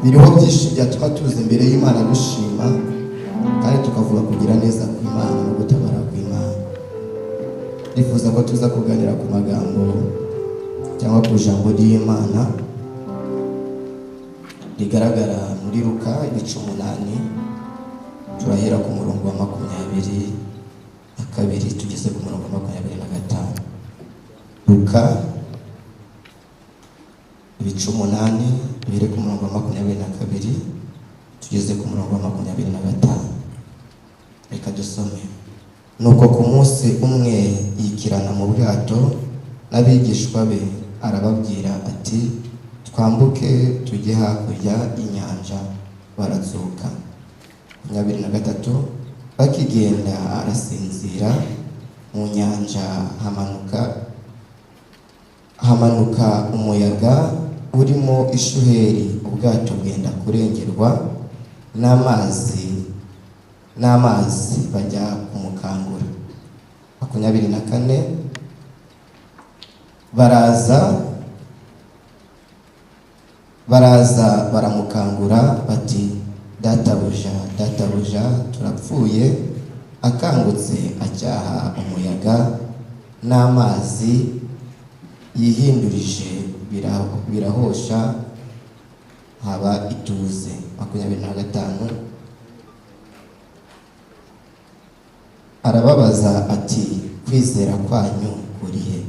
Biriho byinshi byatuma tuza imbere y'Imana dushima kandi tukavuga kugira neza kw'Imana no gutabara kw'Imana. Ndifuza ko tuza kuganira ku magambo cyangwa ku ijambo ry'Imana rigaragara muri Luka ibice 8, turahera ku murongo wa 22 tugeze ku murongo wa 25. Luka ibice 8 duhere ku murongo wa 22 tugeze ku murongo wa 25. Reka dusome. Nuko ku munsi umwe yikirana mu bwato n'abigishwa be, arababwira ati twambuke tujye hakurya y'inyanja. Baratsuka. 23 bakigenda arasinzira mu nyanja, hamanuka umuyaga urimo ishuheri, ubwato bwenda kurengerwa n'amazi bajya kumukangura. 24 baraza baramukangura bati databuja, databuja, turapfuye. Akangutse acyaha umuyaga n'amazi yihindurije, birahosha, haba ituze. 25 arababaza ati kwizera kwanyu kurihe?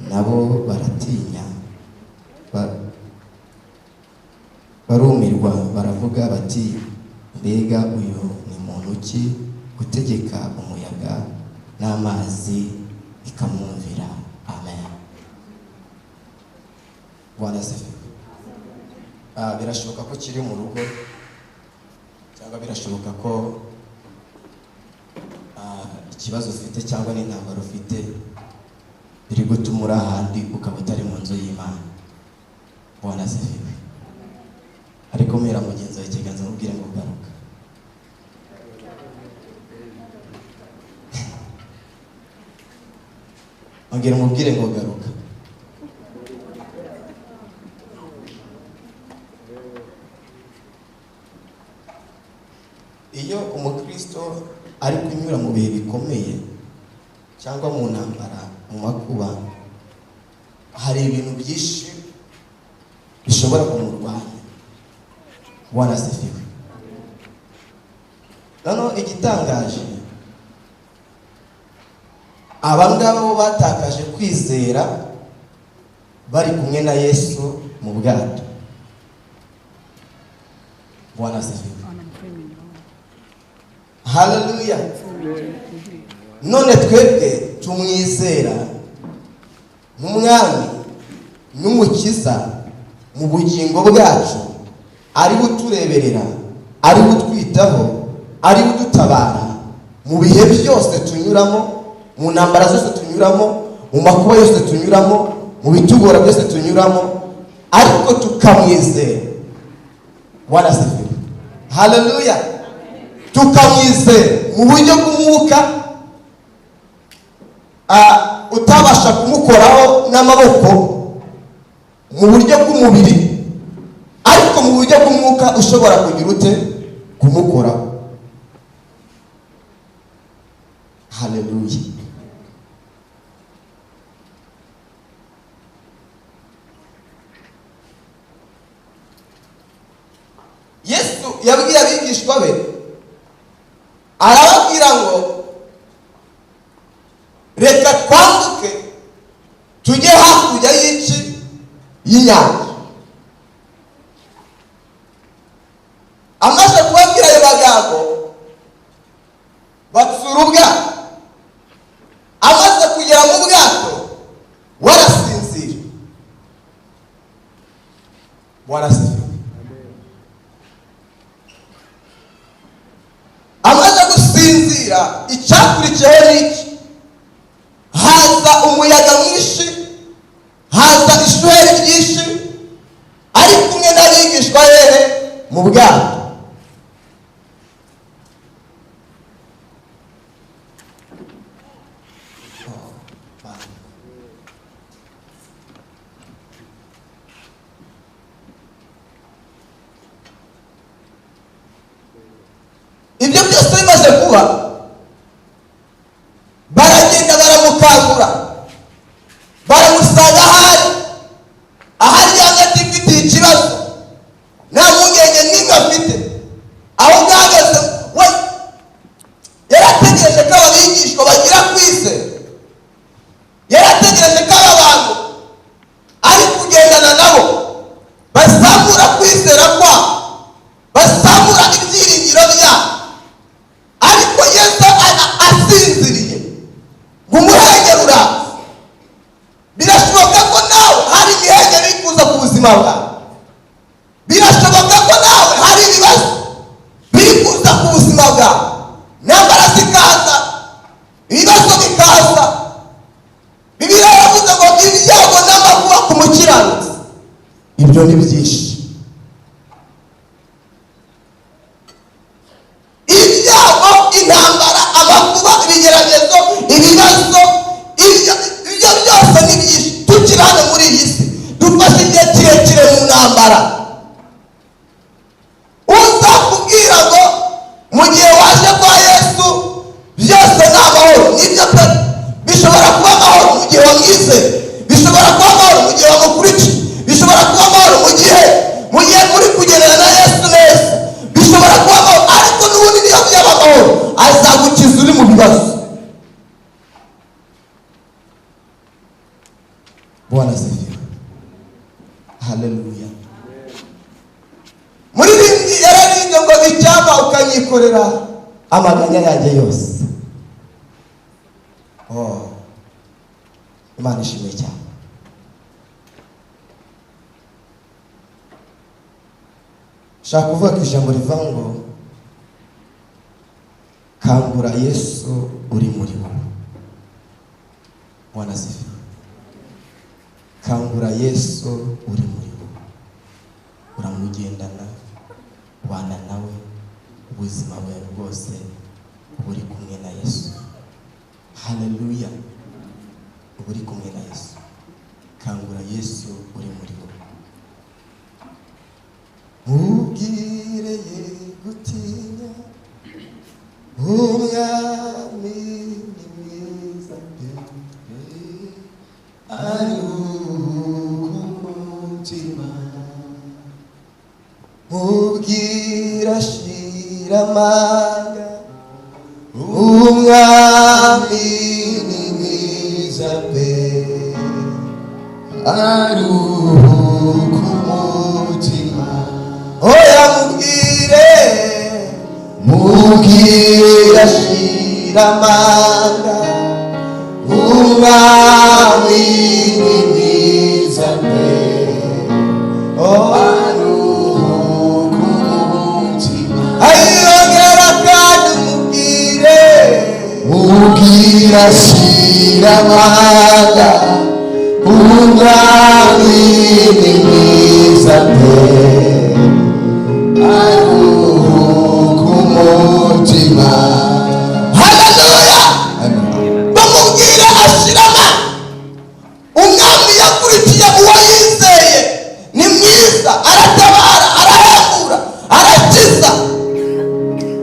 Nabo baratinya, barumirwa, baravuga bati mbega uyu ni muntu ki utegeka umuyaga n'amazi bikamwumvira? Amen. Bwana asifiwe. Birashoboka ko kiri mu rugo, cyangwa birashoboka ko ikibazo ufite cyangwa n'intambara ufite biri gutuma uri ahandi ukaba utari mu nzu y'Imana. Bwana asifiwe. Ariko mpera mugenzi wawe ikiganza mubwire ngo garuka. Ongera umubwire ngo garuka. Iyo umukristo ari kunyura mu bihe bikomeye cyangwa mu ntambara, mu makuba, hari ibintu byinshi bishobora kumurwanya. Bwana asifiwe. Noneho igitangaje, aba ngaba bo batakaje kwizera bari kumwe na Yesu mu bwato. Bwana asifiwe. Haleluya. None twebwe tumwizera nk'umwami n'umukiza mu bugingo bwacu, ari utureberera, ari utwitaho, ari udutabara mu bihe byose tunyuramo, mu ntambara zose tunyuramo, mu makuba yose tunyuramo, mu bitugora byose tunyuramo, ariko tukamwizera. Bwana asifiwe. Haleluya. Tukamwizera mu buryo bw'umwuka utabasha kumukoraho n'amaboko, mu buryo bw'umubiri, ariko mu buryo bw'umwuka ushobora kugira ute kumukoraho. Haleluya. Yesu yabwiye abigishwa be, arababwira ngo reka twambuke tujye hakurya y'iki y'inyanja. Amaze kubabwira ayo magambo batsura ubwato. Amaze kugera mu bwato warasinzira. Warasinzira. Amaze gusinzira, icyakurikiyeho ni iki? Haza umuyaga mwinshi, haza ishuheri ryinshi, ari kumwe n'abigishwa hehe? Mu bwato. Ibyo byose bimaze kuba, baragenda baramukangura, baramusanga ahari yanga atifitiye ikibazo, nta mpungenge n'imwe afite. Aho bwahagaze we yarategereje ko abigishwa bagira kwizera, yarategereje ko aba bantu ari kugendana nabo bazamura kwizera kwabo, bazamura ibyiringiro byabo. Ariko Yesu asinziriye ngo umuhengeri uraza. Birashoboka ko nawe hari imihengeri iri kuza ku buzima bwawe, birashoboka ko nawe hari ibibazo biri kuza ku buzima bwawe, intambara zikaza, ibibazo bikaza. Bibiliya yaravuze ngo ibyago n'amakuba ku mukiranutsi ibyo ni byinshi. Ibyago, intambara, amakuba, ibigeragezo, ibibazo, ibyo byose ni byinshi. Tukiri hano muri iyi si dufashe igihe kirekire mu ntambara. Uzakubwira ngo mu gihe waje kwa Yesu byose ni amahoro, nibyo pe. Bishobora kuba amahoro mu gihe wamwizeye, bishobora kuba amahoro mu gihe wamukurikiye, bishobora kuba amahoro mu gihe uri kugendana na Yesu neza, bishobora kuba amahoro. Ariko n'ubundi niyo byaba amahoro, azagukiza uri mu bibazo. Bwana asifiwe, haleluya. Muririmbyi yararimbye ngo icyampa ukanyikorera amaganya yanjye yose. Oh, Imana ishimwe cyane. Shaka kuvuga ku ijambo rivuga ngo kangura Yesu uri muri wowe. Bwana asifiwe. Kangura Yesu uri muri wowe, uramugendana, ubana nawe ubuzima bwawe bwose, uba uri kumwe na Yesu. Haleluya, uba uri kumwe na Yesu. Kangura Yesu uri muri wowe. Mubwire ye gutinya, umwami ni mwiza pe, aruhuka umutima. Mubwire ashira amanga, umwami ni mwiza pe, aruhuka umutima. Oya mubwire, mubwire ashira amanga, umwami ni mwiza pe, aruhuka umutima. Ayongera kandi mubwire, mubwire ashira amanga, umwami ni mwiza pe, aruhuka umutima. Haleluya. Bamubwire ashira amanga. Umwami yakurikiye uwo yizeye, ni mwiza, aratabara, arahembura, arakiza.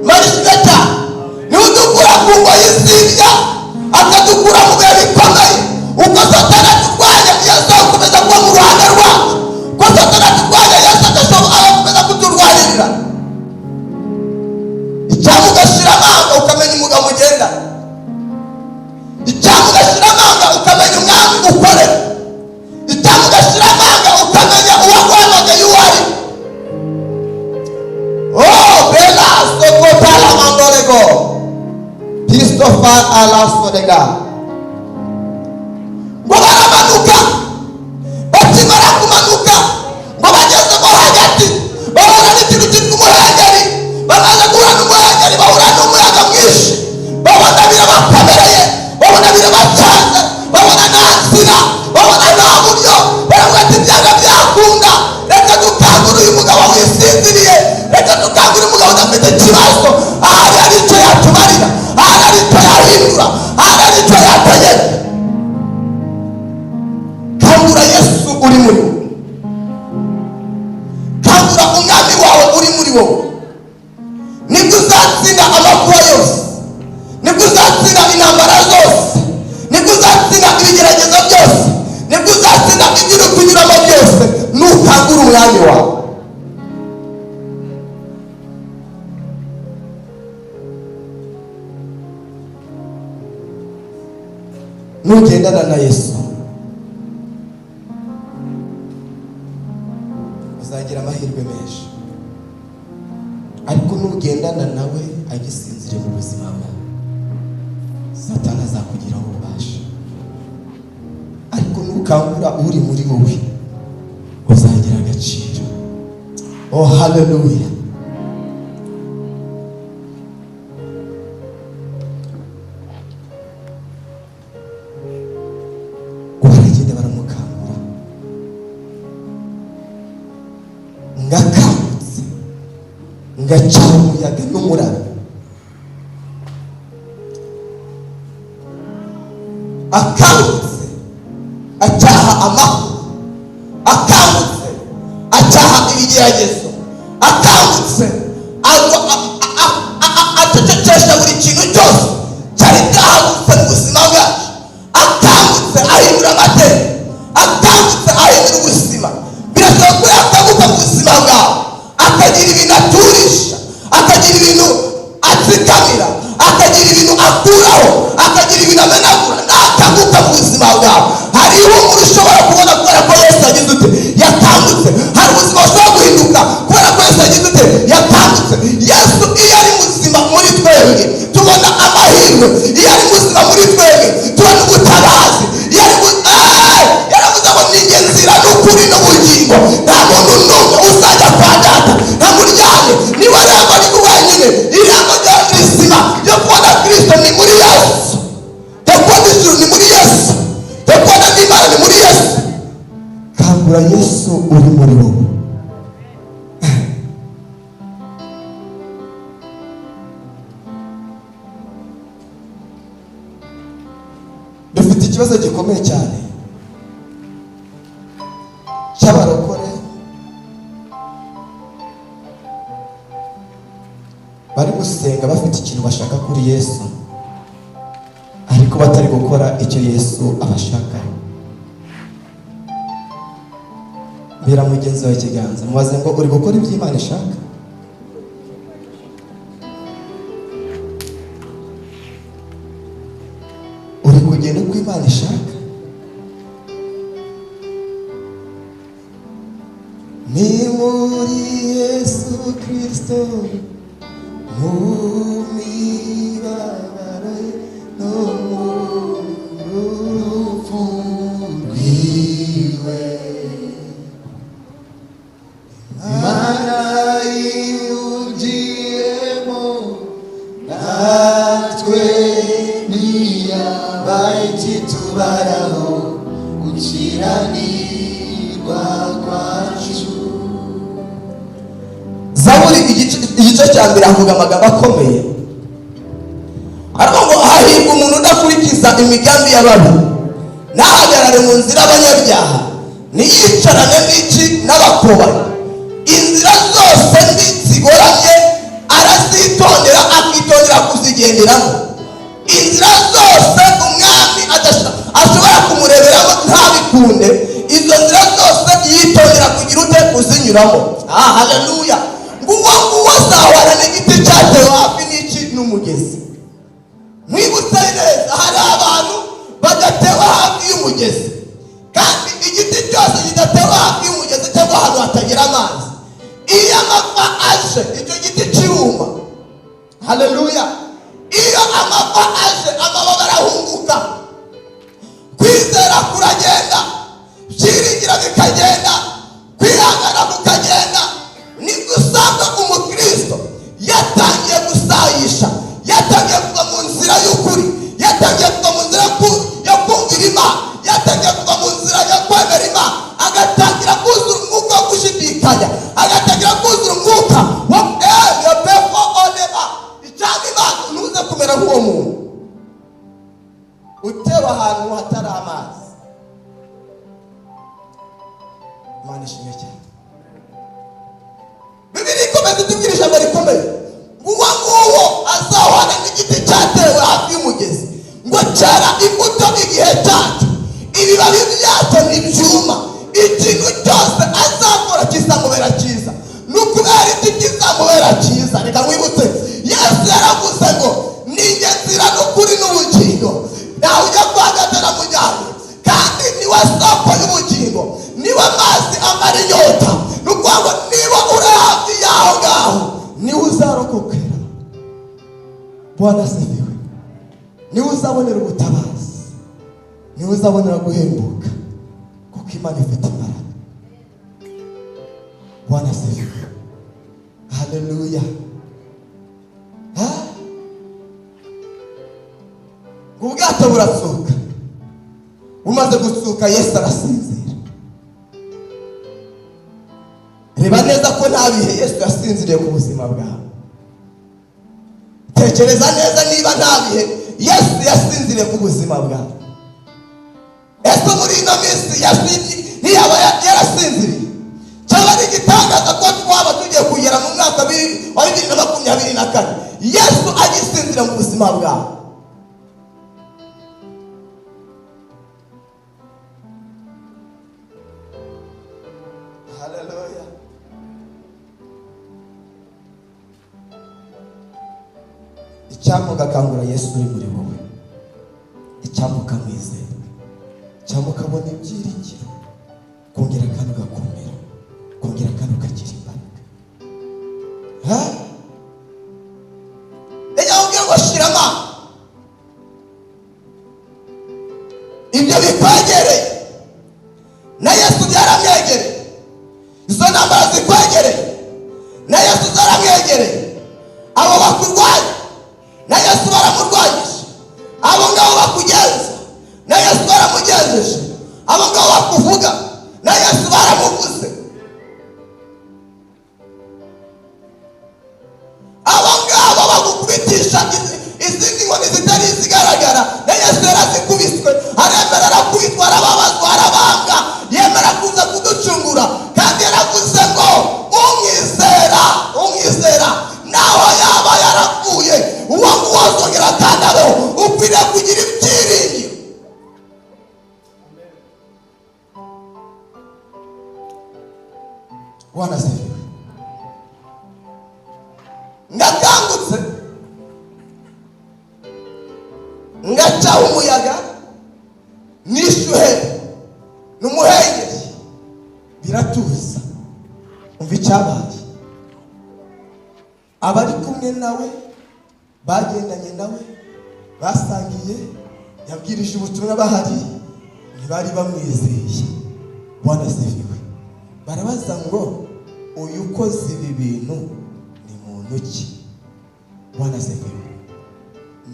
Marishimwe cyane. Niwe udukura ku ngoyi z'ibya, akadukura mu bihe bikomeye. Uko Satani aturwanya, Yesu agakomeza kuba mu ruhande rwacu. Uko Satani aturwanya, Yesu agakomeza kuturwanirira. Icyampa ugashira amanga ukamenya umugabo ugendana, icyampa ugashira amanga ukamenya umwami ukorera, icyampa ugashira amanga ukamenya uwaguhamagaye uwo ari. Oh, bela sokotala mandorego Christopher alasodega. Ngo baramanuka, bakimara kumanuka ngo bageze mo hagati bahura n'ikintu cyitwa umuhengeri. Bamaze guhura n'umuhengeri, bahura n'umuyaga mwinshi, babona birabakomereye, babona birabacanze, babona nta nzira, babona nta buryo. Baravuga ati byanga byakunda, reka dukangure uyu mugabo wisinziriye, reka dukangure umugabo udafite ikibazo. Ahari hari icyo yatumarira, ahari hari icyo yahindura, ahari hari icyo yategeka. Kangura Yesu uri muri wowe, kangura umwami wawe uri muri wowe, nibwo uzatsinda Nugendana na Yesu uzagira amahirwe menshi, ariko nugendana nawe agisinziriye mu buzima bwawe, Satani azakugiraho ububasha. Ariko nukangura uri muri wowe uzagira agaciro. Oh haleluya. Baragenda baramukangura, ngakangutse ngaca umuyaga n'umuraba, akangutse acyaha amahoro, akangutse acyaha ibigeragezo, akangutse acecekesha buri kintu cyose cyari cyahagurutse mu buzima bwacu, akangutse ahindura amateka, akangutse ahindura ubuzima. Birashoboka ko yakanguka mu buzima bwawe akagira ibintu aturisha, akagira ibintu atsikamira, akagira ibintu akuraho, akagira ibintu amenagura. Nakanguka mu buzima bwawe hari ihumure ushobora kubona kubera ko Yesu yagize ute? Yakangutse. Hari ubuzima bushobora guhinduka kubera ko Yesu yagize ute? Yakangutse. Yesu iyo ari muzima muri twebwe tubona amahirwe, iyo ari muzima muri twebwe tubona ubutabazi. Iyo ari yaravuze ngo ni njye nzira n'ukuri n'ubugingo, nta muntu n'umwe uzajya kwa Data ntamuryane. Niba rembo ari wenyine, irembo rizima ryo kubona Kristo ni muri Yesu, ryo kubona ijuru ni muri Yesu, ryo kubona n'Imana ni muri Yesu. Kangura Yesu uri muri wowe. Dufite ikibazo gikomeye cyane cy'abarokore bari gusenga bafite ikintu bashaka kuri Yesu, ariko batari gukora icyo Yesu abashaka. Bira mugenzi wawe ikiganza, mubaze ngo uri gukora ibyo Imana ishaka? Uri kugenda uko Imana ishaka? Ni muri Yesu Kristo mu mibabaro ye no mu rupfu rwiwe, Imana imugiyemo natwe ntiyabaye ikitubaraho gukiranirwa kwacu. Zaburi igice cya mbere avuga amagambo akomeye, aravuga ngo hahirwa umuntu udakurikiza imigambi y'ababi, ntahagarare mu nzira y'abanyabyaha, ntiyicarane n'iki n'abakobanyi. Inzira zose mbi zigoramye arazitondera, akitondera kuzigenderamo. Inzira zose umwami ashobora kumureberamo ntabikunde, izo nzira zose yitondera kugira ute? Kuzinyuramo. Ah haleluya. Nguwo nguwo azahwana n'igiti cyatewe hafi n'iki? N'umugezi. Mwibutse neza, hari abantu badatewe hafi y'umugezi, kandi igiti cyose kidatewe hafi y'umugezi cyangwa ahantu hatagira amazi, iyo amapfa aje icyo giti kiruma. Haleluya. Iyo amapfa aje amababi arahunguka, kwizera kuragenda, byiringira bikagenda, kwihangana kukagenda. Nibwo usanga umukristo yatangiye gusayisha, yatangiye kuva mu nzira y'ukuri, yatangiye kuva mu nzira yo kumvira Imana, yatangiye kuva mu nzira yo kwemera Imana, agatangira kuzura umwuka wo gushidikanya, agatangira kuzura umwuka wo icyaba Imana. Ntuze kumera nk'uwo muntu utewe ahantu hatari amazi. Imana ishimwe cyane. Bibiliya ikomeza itubwira ijambo rikomeye, nguwo nguwo azahwana n'igiti cyatewe hafi y'umugezi, ngo cyera imbuto igihe cyacyo, ibibabi byacyo ntibyuma, ikintu cyose azakora kizamubera cyiza. Ni ukubera iki kizamubera cyiza? Reka nkwibutse, Yesu yaravuze ngo ni njye nzira n'ukuri n'ubugingo, nta Ntawe ujya kwanga ataramujyanye, kandi niwe soko y'ubugingo, niwe mazi amara inyota. Ni ukuvuga ngo niba uri hafi y'aho ngaho, niwe uzarokokera. Bwana asifiwe. Niwe uzabonera ubutabazi, niwe uzabonera guhembuka, kuko Imana ifite imbaraga. Bwana asifiwe. Haleluya. Ubwato buratsuka, bumaze gutsuka Yesu arasinzira. Reba neza ko nta bihe Yesu yasinziriye ku buzima bwawe. Tekereza neza niba nta bihe Yesu yasinziriye ku buzima bwawe. Ese muri ino minsi Yesu ntiyaba yarasinziriye? Cyaba ari igitangaza ko twaba tugiye kugera mu mwaka wa 2024 Yesu agisinzira mu buzima bwawe. Haleluya. Icyampa ugakangura Yesu uri muri wowe, icyampa ukamwizera, icyampa ukabona ibyiringiro, kongera kandi ugakomera, kongera kandi ukagira imbaraga. Reka nkubwire ngo shira amanga, ibyo bikwegereye na Yesu byaramwegereye, izo ntambara zikwegereye na Yesu zaramwegereye, abo bakurwanya na Yesu baramurwanyije, abo ngabo bakugenza na Yesu baramugenjeje, abo ngabo bakuvuga na Yesu baramuvuze, abo ngabo bagukubitisha izindi nkoni zitari izigaragara na Yesu yarazikubiswe, aremera arakubitwa, arababazwa, arabambwa, yemera kuza kuducungura. Kandi yaravuze ngo umwizera, umwizera naho yaba yarapfuye, uwo nguwo azongera kandi abeho. Ukwiriye kugira ibyiringiro. Bwana asifiwe. Ngakangutse ngacaho umuyaga n'ishuhe n'umuhengeri, biratuza. Umva icyabaye. Abari kumwe nawe, bagendanye nawe, basangiye, yabwirije ubutumwa bahari, ntibari bamwizeye. Bwana asifiwe. Barabaza ngo uyu ukoze ibi bintu ni muntu ki? Bwana asifiwe.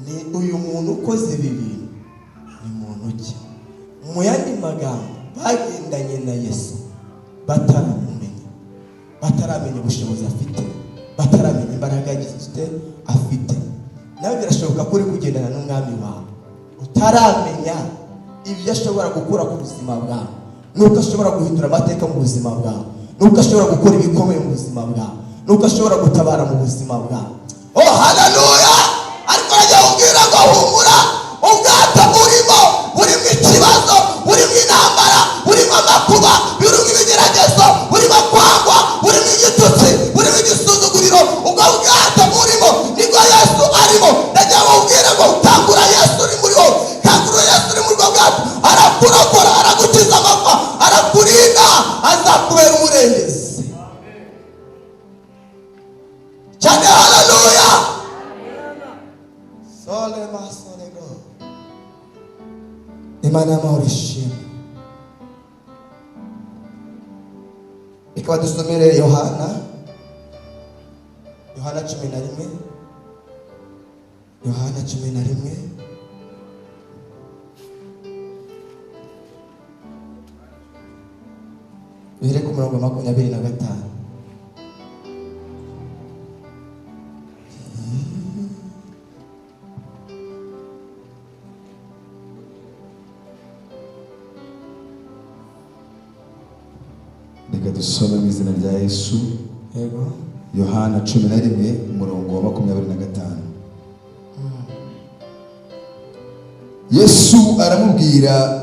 Ni uyu muntu ukoze ibi bintu ni muntu ki? Mu yandi magambo, bagendanye na Yesu bataramumenya, bataramenya ubushobozi afite, bataramenya imbaraga afite. Nawe birashoboka ko uri kugendana n'umwami wawe utaramenya ibyo ashobora gukora ku buzima bwawe, nuko ashobora guhindura amateka mu buzima bwawe, nuko ashobora gukora ibikomeye mu buzima bwawe, nuko ashobora gutabara mu buzima bwawe. Oh haleluya. Ariko arajya kubwira ngo humura, ubwato burimo burimo ikibazo, burimo intambara, burimo amakuba, burimo ibigeragezo, burimo kwangwa, burimo igitutsi, burimo igisuzuguriro. Ubwo bwato burimo nibwo Yesu arimo. Ndagira ngo ubwire ngo kangura Yesu uri muri wowe, kangura Yesu uri muri ubwo bwato, arakurokora, aragukiza amapfa, arakurinda, azakubera umurengezi cyane. Haleluya. Sole masolego. Imana y'amahoro ishimwe. Reka dusomere Yohana, Yohana 11, Yohana 11. Duhere ku murongo 25. Reka dusome mu izina rya Yesu. Yego. Yohana 11 umurongo wa 25. Yesu aramubwira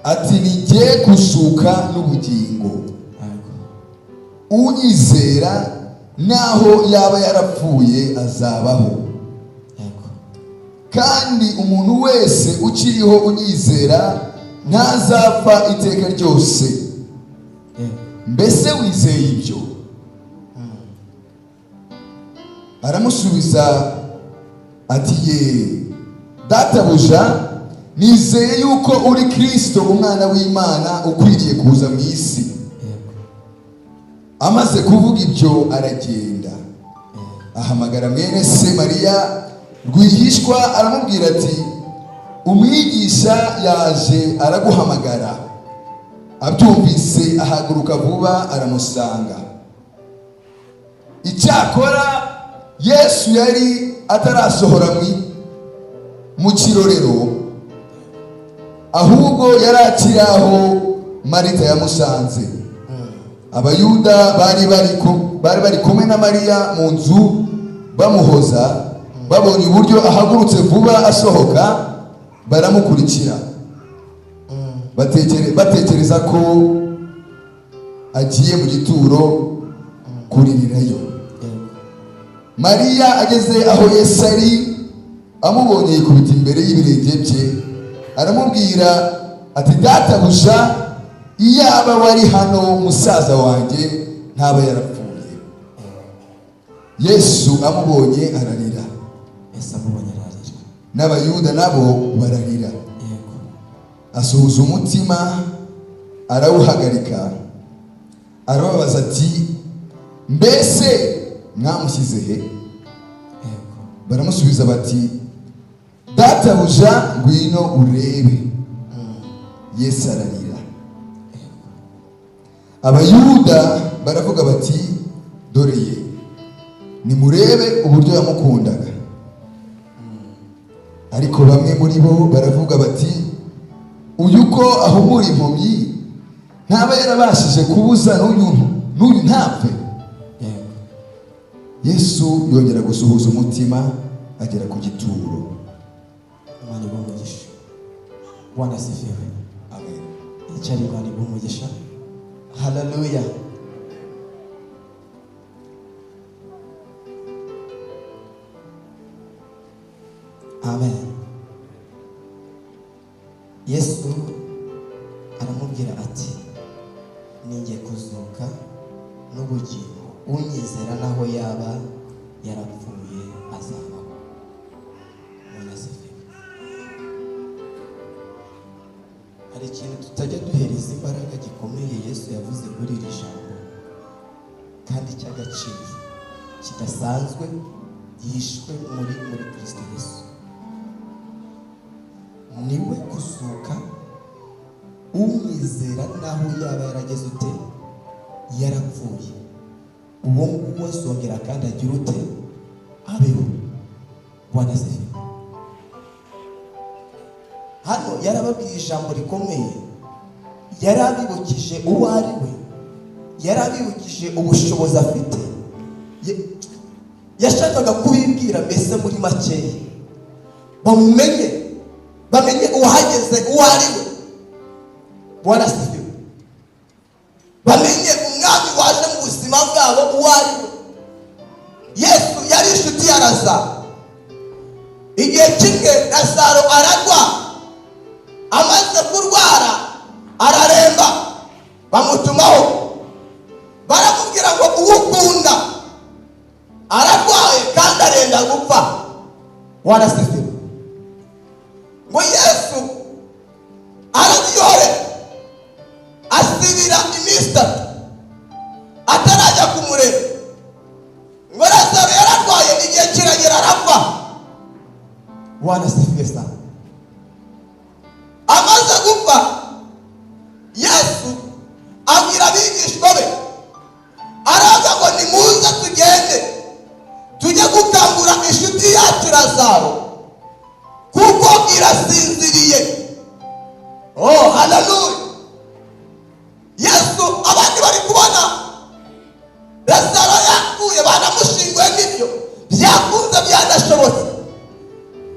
ati nijye kuzuka n'ubugingo, unyizera naho yaba yarapfuye azabaho, Kandi umuntu wese ukiriho unyizera ntazapfa iteka ryose. Mbese wizeye ibyo? Aramusubiza ati: "Ye, Databuja, nizeye yuko uri Kirisito, Umwana w'Imana, ukwiriye kuza mu isi." Amaze kuvuga ibyo, aragenda, ahamagara mwene se Mariya rwihishwa, aramubwira ati: "Umwigisha yaje, araguhamagara." Abyumvise, ahaguruka vuba, aramusanga. Icyakora Yesu yari atarasohora mu kirorero, ahubwo yari akiri aho Marita yamusanze. Abayuda bari bari kumwe na Mariya mu nzu bamuhoza, babonye uburyo ahagurutse vuba asohoka, baramukurikira, batekereza ko agiye mu gituro kuririrayo. Mariya ageze aho Yesu ari, amubonye, yikubita imbere y'ibirenge bye, aramubwira ati: "Databuja, iyaba wari hano, musaza wanjye ntaba yarapfuye." Yesu amubonye ararira. Yesu amubonye ararira. N'Abayuda nabo bararira. Asuhuza umutima, arawuhagarika, arababaza ati: "Mbese mwamushyize he?" Baramusubiza bati: "Databuja, ngwino urebe." Yesu ararira. Abayuda baravuga bati: "Dore ye, nimurebe uburyo yamukundaga." Ariko bamwe muri bo baravuga bati: "Uyu ko ahumura impumyi, ntaba yarabashije kubuza n'uyu ntapfe?" Yesu yongera gusuhuza umutima, agera ku gituro. Imana iguhe umugisha. Bwana asifiwe. Amen. Icyari, Imana iguhe umugisha. Haleluya. Amen. Yesu aramubwira ati: "Ninjye kuzuka n'ubugingo, unyizera naho yaba yarapfuye azabaho." Bwana asifiwe. Hari ikintu tutajya duhereza imbaraga gikomeye Yesu yavuze muri iri jambo, kandi cy'agaciro kidasanzwe, gihishwe muri Kristo Yesu. Niwe kuzuka, umwizera naho yaba yarageze ute, yarapfuye, uwo nguwo azongera kandi agira ute? Abeho. Bwana asifiwe. Hano yarababwiye ijambo rikomeye, yarabibukije uwo ari we, yarabibukije ubushobozi afite. Yashakaga kubibwira mbese muri makeya bamumenye, bamenye uwahageze uwo ari we. Bwana asifiwe. Bamenye umwami waje mu buzima bwabo uwo ari we. Yesu yari inshuti ya Lazaro. Igihe kimwe Lazaro ararwara, amaze kurwara araremba, bamutumaho, baramubwira ngo: "Uwo ukunda ararwaye kandi arenda gupfa." Bwana asifiwe. Ngo Yesu arabyihorera, asibira iminsi 3 atarajya kumureba. Ngo Lazaro yararwaye, igihe kiragera arapfa. Bwana asifiwe sana. Amaze gupfa, Yesu abwira abigishwa be, aravuga ngo: "Nimuze tugende tujye gukangura inshuti yacu Lazaro, kuko irasinziriye." Oh, haleluya. Yesu, abandi bari kubona Lazaro yapfuye, banamushinguye, n'ibyo byakunze, byanashobotse,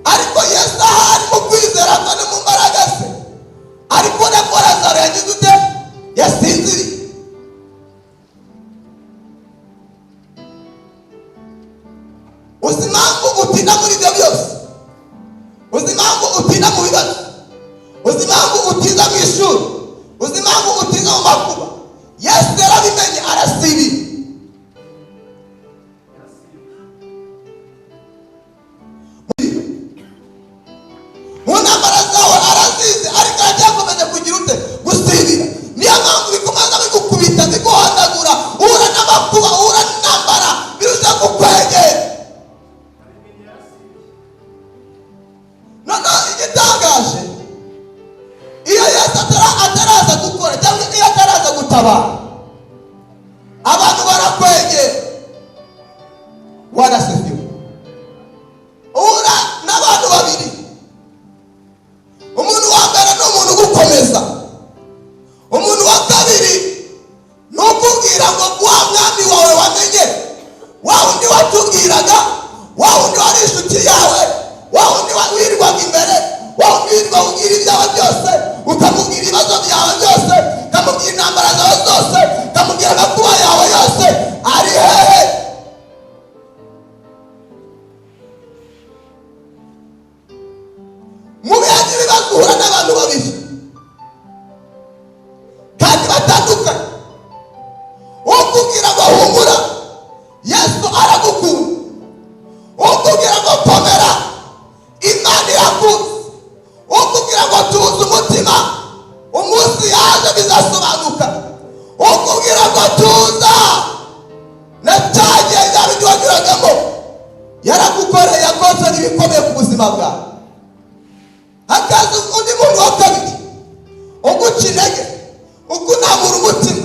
ariko Yesu ahari mu kwizera ko no mu mbaraga ze ari kubona ko Lazaro yagize ute? Yasinziriye. Uzi impamvu utinda muri ibyo byose? Yesu yarabimenye arasibira. Mu ntambara zawe arazizi, ariko aracyakomeza kugira ute? Gusibira. Niyo mpamvu bikomeza bigukubita, biguhanagura, uhura n'amakuba, uhura n'intambara, birushaho kukwegera. Noneho igitangaje, iyo Yesu ataraza gukora cyangwa iyo ataraza gutabara, abantu barakwegera, warasifiwe. Uhura n'abantu babiri. Umuntu wa mbere ni umuntu ugukomeza, umuntu wa kabiri ni ukubwira ngo wa mwami wawe wamenye, wa wundi watubwiraga, wa wundi wari inshuti yawe, wa wundi wirirwaga imbere, wa wundi wirirwa ubwira ibyawe byose, ukamubwira ibibazo byawe byose, ukamubwira intambara zawe zose, ukamubwira amakuba yawe yose, ari hehe? Mu bihe by'ibibazo uhura n'abantu babiri kandi batandukanye. Ukubwira ngo humura, Yesu aragukunda. Ukubwira ngo komera, Imana irakuzi. Ukubwira ngo tuza umutima, umunsi yaje bizasobanuka. Ukubwira ngo tuza, na cya gihe bya bindi wanyuragamo yaragukoreye, yakoze ibikomeye ku buzima bwawe. Hakaza undi muntu wa kabiri uguca intege, ukunamura umutima,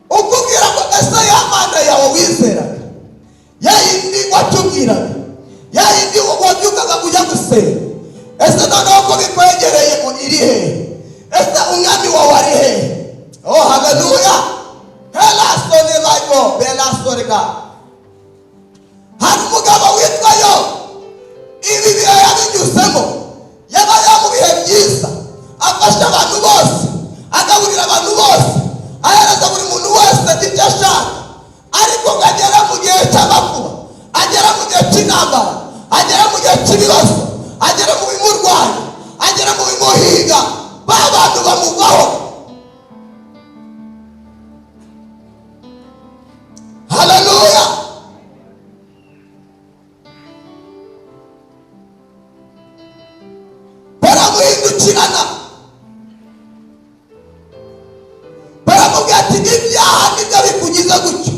ukubwira ngo ese ya Mana yawe wizeraga, ya yindi watubwiraga, ya yindi wabyukaga ujya gusenga, ese noneho ko bikwegereye iri hehe? Ese umwami wawe ari hehe? Oh, haleluya! Helasone mayigo belasorega. Hari umugabo witwa Yobu, ibi bihe yabinyuzemo, yabayeho mu bihe byiza, afasha abantu bose, agaburira abantu bose, ahereza buri muntu wese icyo ashaka. Ariko ngo agera mu gihe cy'amakuba, agera mu gihe cy'intambara, agera mu gihe cy'ibibazo, agera mu bimurwanya, agera mu bimuhiga, ba bantu bamuvaho. Haleluya! Baramuhindukirana, baramubwira ati ibyaha nibyo bikugize gutyo,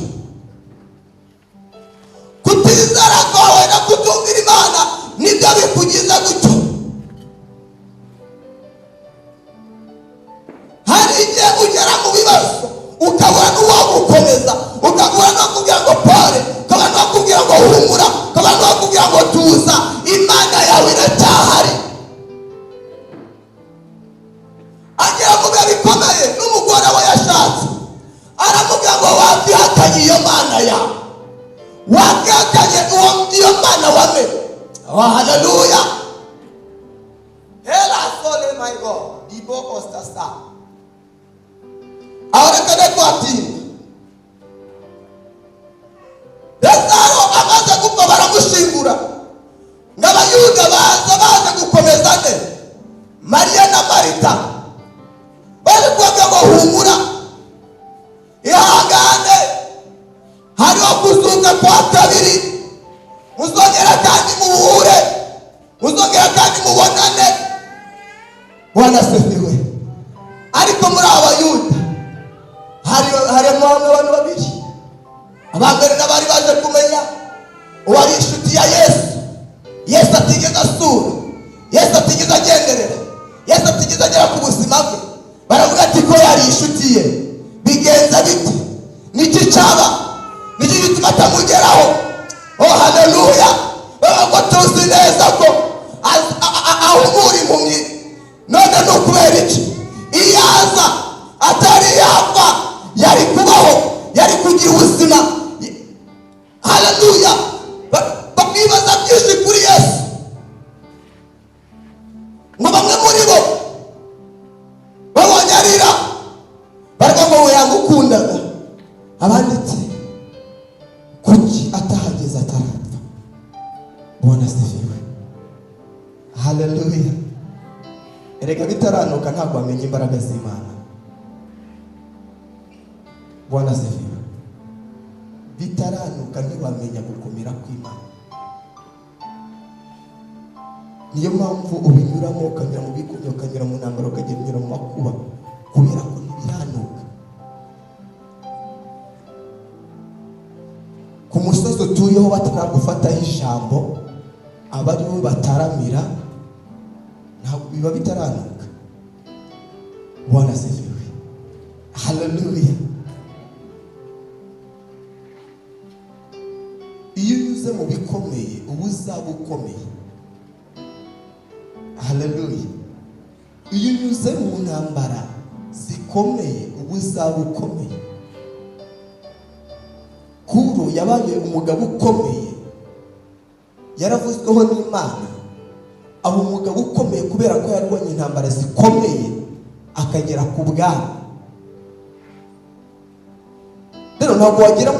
kutizera kwawe no kutumvira Imana nibyo bikugize gutyo. Hari igihe ugera mu bibazo ukabura n'uwagukomeza, ukabura no kubwira ngo pole, ukabura no kubwira ngo humura, ukabura no kubwira ngo tuza, Imana yawe iracyahari. Agera mu bihe bikomeye n'umugore we yashatse, aramubwira ngo wakwihakanye iyo Mana yawe, wakwihakanye iyo Mana wamenye. Oh, haleluya! Hela sole my God, ibo ostasa. Aho reka ntitwatinda. Lazaro amaze gupfa baramushingura, ngo Abayuda baza baje gukomeza nde? Mariya na Marita baje kuvuga ngo humura, ihangane, hariho kuzuka kwa kabiri, muzongera kandi muhure, muzongera kandi mubonane. Bwana asifiwe. Ariko muri aba Bayuda harimo abantu babiri. Abambere n'abari baje kumenya uwari inshuti ya Yesu, Yesu atigeze asura, Yesu atigeze agenderera, Yesu atigeze agera ku buzima bwe. Baravuga ati ko yari inshuti ye, bigenza bite? Niki cyaba? Niki gituma atamugeraho? Oh, haleluya! Bavuga ngo tuzi neza ko ahumura impumyi, none ni ukubera iki? Iyo aza atari yapfa yari kubaho, yari kugira ubuzima. Haleluya! Bibaza byinshi kuri Yesu. Ngo bamwe muri bo babonye arira, baravuga ngo yamukundaga. Abandi ati kuki atahageze atarapfa? Bwana asifiwe. Haleluya! Erega bitaranuka ntabwo wamenya imbaraga z'Imana. Bwana asifiwe. Bitaranuka ntiwamenya gukomera kw'Imana. Niyo mpamvu ubinyuramo, ukanyura mu bikomeye, ukanyura mu ntambara, ukagenda unyura mu makuba, kubera ko ntibiranuka. Ku musozi utuyeho bataragufataho ijambo, aba ari we bataramira, ntabwo biba bitaranuka. Bwana asifiwe. Haleluya. Iyo unyuze mu bikomeye uba uzaba ukomeye. Haleluya. Iyo unyuze mu ntambara zikomeye uba uzaba ukomeye. Kuro yabaye umugabo ukomeye, yaravuzweho n'Imana, aba umugabo ukomeye kubera ko yarwanye intambara zikomeye akagera ku bwami. Rero ntabwo wagera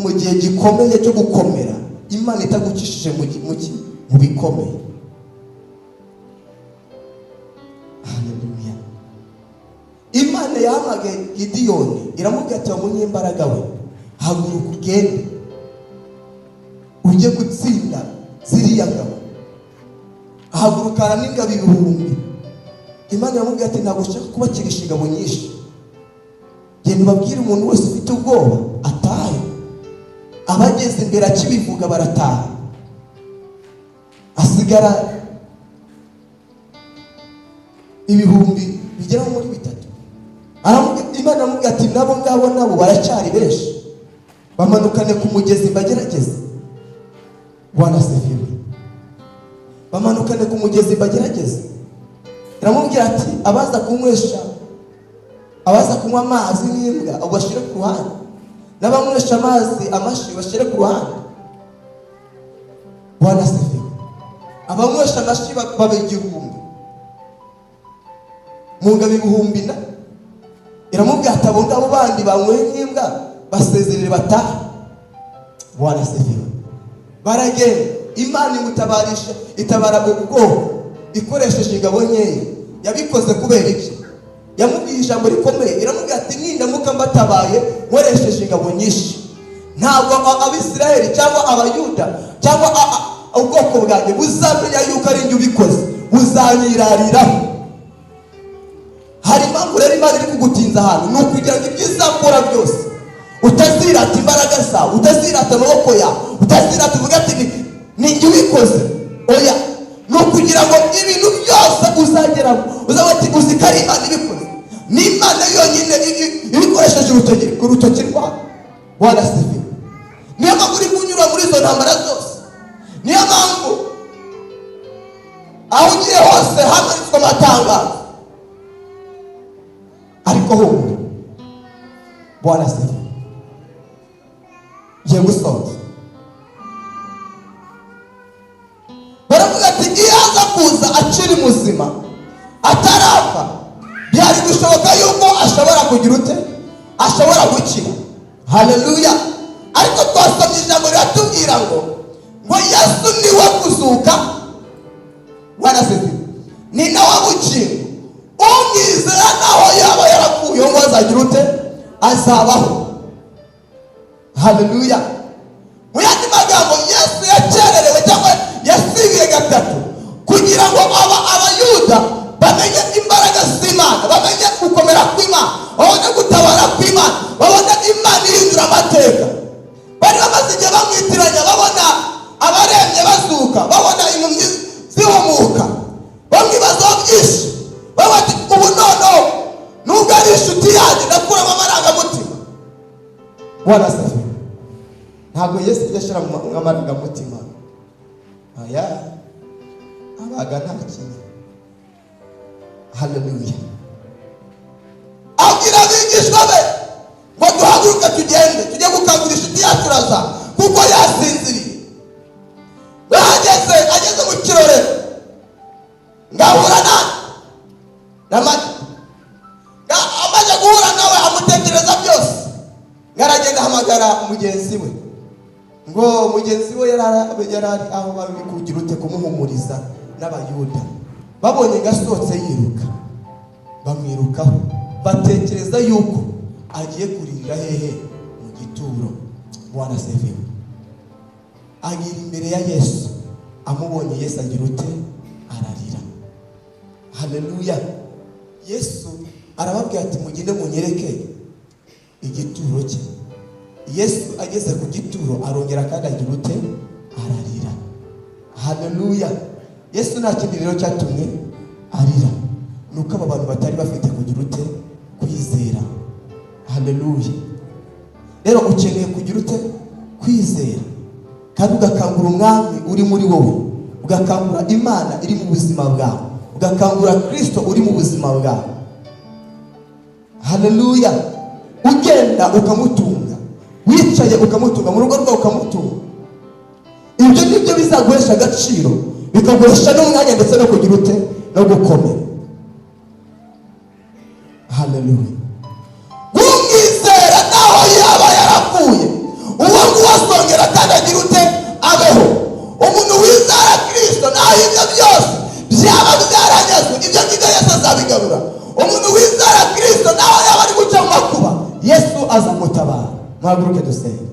mu gihe gikomeye cyo gukomera Imana itagukishije mu bikomeye. Haleluya. Imana yahamagaye Gidiyoni iramubwira ati: "Wa munyembaraga we, haguruka ugende ujye gutsinda ziriya ngabo." Ahagurukana n'ingabo 1000. Imana iramubwira ati: "Ntabwo ushaka kubakirisha ingabo nyinshi, genda ubabwire umuntu wese ufite ubwoba atahe." Abageze imbere akibivuga barataha, hasigara 3000 bigera muri. Imana iramubwira ati: "Nabo ngabo nabo baracyari benshi, bamanukane ku mugezi bagerageze." Bwana asifiwe. Bamanukane ku mugezi bagerageze. Iramubwira ati: "Abaza kunywesha, abaza kunywa amazi nk'imbwa ubashyire ku ruhande, n'abanywesha amazi amashi bashyire ku ruhande." Bwana asifiwe. Abanywesha amashi baba 1000 mu ngabo 1000 na. Iramubwira ati: "Abo ngabo bandi banyweye nk'imbwa basezerere batahe." Bwana asifiwe. Baragenda, Imana imutabarisha, itabara ubwoko ikoresheje ingabo nkeya. Yabikoze kubera iki? Yamubwiye ijambo rikomeye, iramubwira ati: "Nindamuka mbatabaye nkoresheje ingabo nyinshi, ntabwo Abisirayeli cyangwa Abayuda cyangwa ubwoko bwanjye buzamenya yuko ari njye ubikoze, buzanyirariraho." Hari impamvu rero Imana iri kugutinza ahantu, ni ukugira ngo ibyo izakora byose utazirata imbaraga zawe, utazirata amaboko yawe, utazirata uvuga ati: "Ni njye ubikoze." Oya, ni ukugira ngo ibintu byose uzageramo uzavuga ati: "Uzi ko ari Imana ibikoze, ni Imana yonyine ibikoresheje urutoki rwawe." Bwana asifiwe. Niyo mpamvu uri kunyura muri izo ntambara zose, niyo mpamvu aho ugiye hose hamanitswe amatangazo. Ariko humura. Bwana asifiwe. Ngiye gusoza. Baravuga ati: "Iyo aza kuza akiri muzima atarapfa, byari gushoboka yuko ashobora kugira ute? Ashobora gukira." Haleluya. Ariko twasomye ijambo riratubwira ngo Yesu niwe kuzuka. Bwana asifiwe. Ni nawe bugingo, umwizera naho yaba yarapfuye ngo azagira ute? Azabaho. Haleluya. Mu yandi magambo, Yesu yakererewe cyangwa yasibiye gatatu kugira ngo Abayuda bamenye imbaraga z'Imana, bamenye gukomera kw'Imana, babone gutabara kw'Imana, babone Imana ihindura amateka. Bari bamaze igihe bamwitiranya, babona abarembye bazuka, babona impumyi zihumuka, bamwibazaho byinshi, bavuga ati: "Ubu noneho nubwo ari inshuti yanjye, ndakuramo amarangamutima." Bwana asifiwe. Ntabwo Yesu ajya ashyira mu amarangamutima, aya abaga nta kintu. Haleluya. Abwira abigishwa be ngo: "Duhaguruke tugende, tujye gukangura inshuti yacu Lazaro, kuko yasinziriye." Bahageze, ageze mu kirorero, ngahura na Marita. Amaze guhura nawe amutekereza byose, ngaragenda ahamagara mugenzi we, ngo mugenzi we yari ari aho bari kugira ute? Kumuhumuriza. N'Abayuda babonye gasohotse yiruka, bamwirukaho, batekereza yuko Agiye kuririra hehe? Mu gituro. Bwana asifiwe. Agira imbere ya Yesu, amubonye Yesu agira ute? Ararira. Haleluya. Yesu arababwira ati: "Mugende munyereke igituro cye." Yesu ageze ku gituro arongera kandi agira ute? Ararira. Haleluya. Yesu nta kindi rero cyatumye arira, ni uko aba bantu batari bafite kugira ute? Kwizera. Haleluya. Rero ukeneye kugira ute? Kwizera, kandi ugakangura Umwami uri muri wowe, ugakangura Imana iri mu buzima bwawe, ugakangura Kirisito uri mu buzima bwawe. Haleluya. Ugenda ukamutunga, wicaye ukamutunga, mu rugo rwawe ukamutunga. Ibyo nibyo bizaguhesha agaciro, bikaguhesha n'umwanya, ndetse no kugira ute? No gukomera. Haleluya. Umwizera naho yaba yarapfuye, uwo nguwo azongera kandi agira ute? Abeho. Umuntu wizera Kirisito, naho ibyo byose byaba byaranyazwe, ibyo ngibyo Yesu azabigarura. Umuntu wizera Kirisito, naho yaba ari guca mu makuba, Yesu azamutabara. Muhaguruke dusenge.